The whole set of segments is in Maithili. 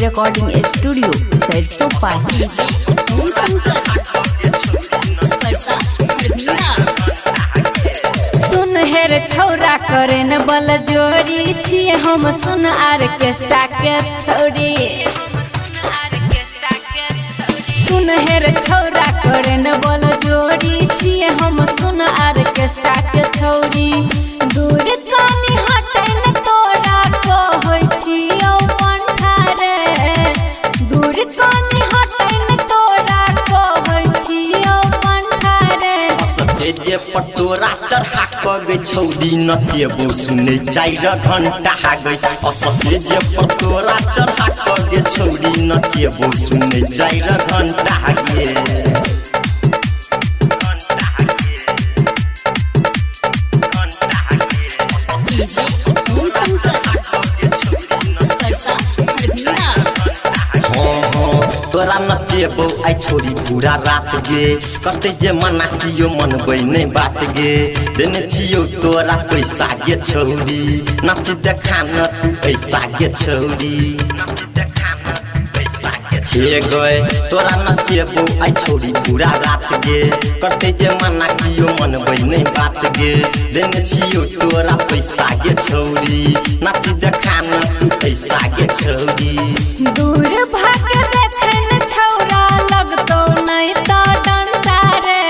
रिकॉर्डिंग स्टूडियो सरसों पाही। ओम शंकर परसा हरभीरा। सुन हेर छौरा करे न बल जोड़ी छिए हम सुन आर्केस्ट्रा के छौरी। सुन हेर छौरा करे न बल जोड़ी छिए हम सुन आर्केस्ट्रा के छौरी। दूर कानी हटे न तोरा कहै छियौ पंठा रे। दूर कानी हटे न तोरा कहै छियौ पंठा रे। जे पटोरा चढ़ा क गे छौरी नचेबो सुनै 4 घंटा गई। असते जे पटोरा चढ़ा क गे छौरी नचेबो सुनै 4 घंटा गे। डीजे ओम शंकर परसा हरभीरा। हाँ हाँ तोरा नचेबो आई छोरी पूरा रात गे, करते जे मना कियो मनबै नै बात गे। देने छियौ तोरा पैसा गे छौरी, नाच देखा न तू ऐसा गे छौरी। हे गए तोरा नचेबो आई छोरी पूरा रात गे, करते जे मना कियो मनबै नै बात गे। देने छियौ तोरा पैसा गे छौरी, नाच देखा न तू ऐसा गे छौरी। दूर भाग देखन छौरा लगतो नहीं तो डंडा रे।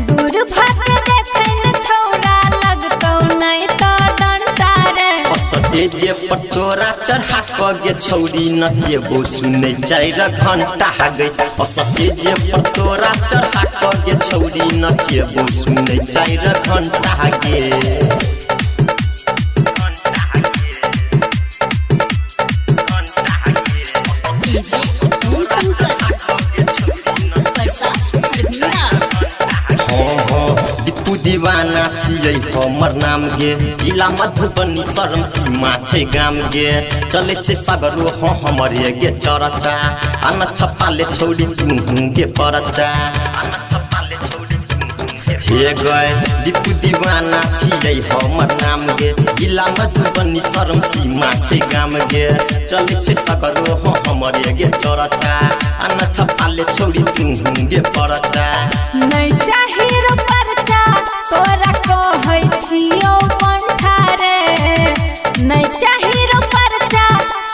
दूर भाग देखन छौरा लगतो नहीं तो डंडा रे। असते जे पटोरा चढ़ा क गे छौरी नचेबो सुनै 4 घंटा गई। असते जे पटोरा चढ़ा क गे छौरी नचेबो सुनै 4 घंटा गे। डीजे ओम शंकर परसा हरभीरा। हाँ हाँ दीपू दीवाना छियै हमर नाम गे, जिला मधुबनी शरम सीमा छै गाम गे। चले छै सगरो हाँ हमरे गे चरचा, आना छपाले छौरी तू गे परचा। हे गए दीपू दीवाना छियै हमर नाम गे, जिला मधुबनी शरम सीमा छै गाम गे। चले छै सगरो हाँ हमरे गे चरचा, आना छपाले छौरी तू गे परचा। नहीं चाही रो परचा तोरा कहै छियौ पंठा रे। नहीं चाही रो परचा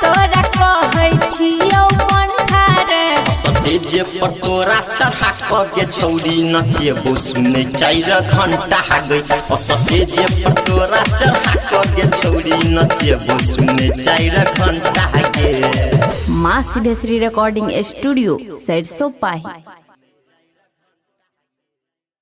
तोरा कहै छियौ पंठा रे। असते जे पटोरा चढ़ा क गे छौरी नचेबो सुनै 4 घंटा गई। असते जे पटोरा चढ़ा क गे छौरी नचेबो सुनै 4 घंटा गे। माँ सिद्धेश्वरी रिकॉर्डिंग स्टूडियो सरसों पाही।